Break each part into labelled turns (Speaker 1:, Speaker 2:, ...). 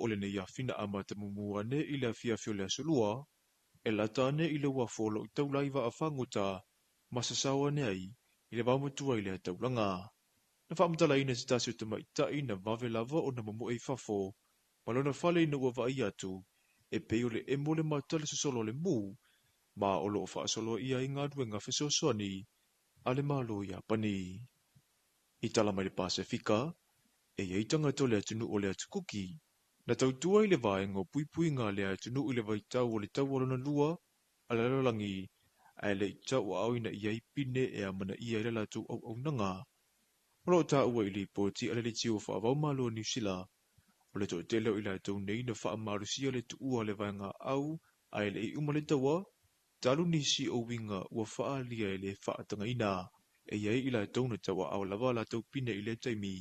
Speaker 1: o lenei afina amata muamua ane i le afiafi o le Aso Lua, e lata ane i le uafu o lo o taula i vaafagota ma sasao ane ai i le vaomatua i lea taulaga. Na faamatalaina e se tasi o tamaitai na vave lava ona momoe i fafo ma lona fale ina ua vaai atu e pei o le emo le mata le sosolo o le mu ma o lo o faasoloa i ai galuega fesoasoani a le Malo o Iapani. I tala mai le Pasefika, e i ai tagata o le atunuu o le Atu Kuki na tautua i le vaega o puipuiga a lea atunuu i le vaitau o le Taua Lona Lua a le Lalolagi ae le i tauaaoina i ai pine e amanaia ai le latou auaunaga. O lo o taua i lipoti a le Leitio Faavaomalo o Niu Sila, o le toatele o i latou nei na faamalosia le tuua o le vaega au ae le i uma le taua, talu nisi o uiga ua faaalia e le faatagaina. E i ai i latou na tauaao lava a latou pine i lea taimi,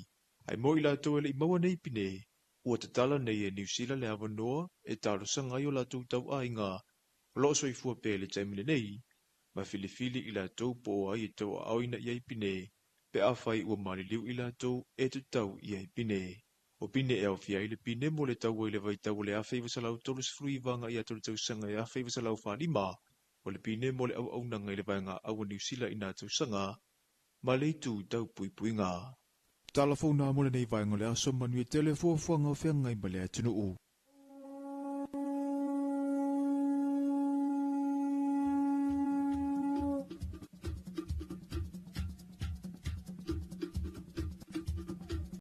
Speaker 1: ae mo i latou e le i maua nei pine, ua tatala nei e Niu Sila le avanoa e talosaga ai o latou tauaiga o lo o soifua pea i le taimi lenei, ma filifili i latou po o ai e tauaaoina i ai pine pe afai ua maliliu i latou e tatau i ai pine. O pine e aofia ai le pine mo le taua i le vaitau o le 1939 agai atu i le tausaga e 1945, o le pine mo le auaunaga i le vaega au a Niu Sila i nā tausaga ma le itu tau puipuiga. Tala fou nā mo lenei vaega o le aso, manuia tele fuafuaga o feagai ma le atunuu.